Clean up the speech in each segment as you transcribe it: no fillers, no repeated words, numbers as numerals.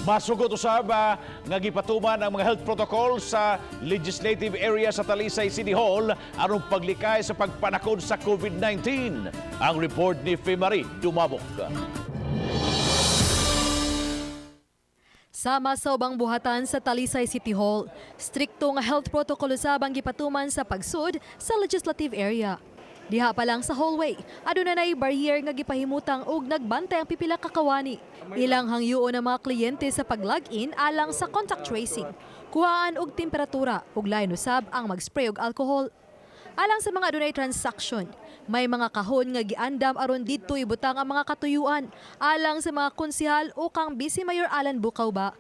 Masugot usab nga gipatuman ang mga health protocol sa legislative area sa Talisay City Hall aron paglikay sa pagpanakod sa COVID-19. Ang report ni Femari Dumabok. Sama sa ubang buhatan sa Talisay City Hall, strikto nga health protocol usab ang gipatuman sa pagsud sa legislative area. Diha pa lang sa hallway, aduna nay barrier nga gipahimutang og nagbantay ang pipila ka kawani. Ilang hangyoon ang mga kliyente sa pag-login alang sa contact tracing. Kuhaan og temperatura ug lain usab ang mag-spray og alcohol. Alang sa mga adunay transaction, may mga kahon nga giandam aron didto ibutang ang mga katuyuan alang sa mga konsihal o kang Vice Mayor Alan Bucao ba.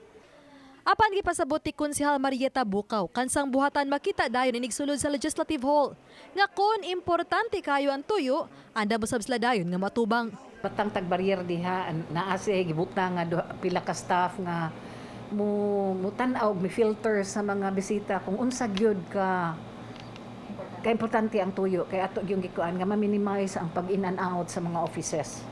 Apan gipasabot ni Konsihal Marieta Bucao kansang buhatan makita dayon inig sulod sa Legislative Hall. Nga kon importante kayo ang tuyo, andam usab sila dayon nga matubang. Batang tag barrier diha naa siya gibutang nga pila ka staff nga mo mutan-aw og mi filter sa mga bisita kung unsa gyud ka ka importante ang tuyo kay ato gyung gikuan nga ma-minimize ang pag in and out sa mga offices.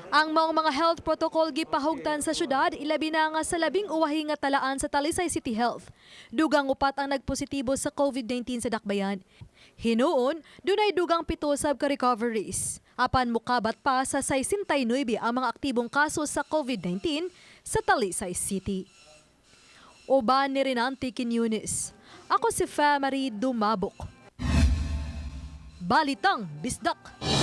Ang maong mga health protocol gipahugtan sa syudad, ilabi na nga sa 11 nga talaan sa Talisay City Health. Dugang 4 ang nagpositibo sa COVID-19 sa Dakbayan. Hinuon, dunay dugang 7 sab ka recoveries. Apan mukabat pa sa 69 ang mga aktibong kaso sa COVID-19 sa Talisay City. Uban ni Renante Quiñones. Ako si Famary Dumabok. Balitang Bisdak.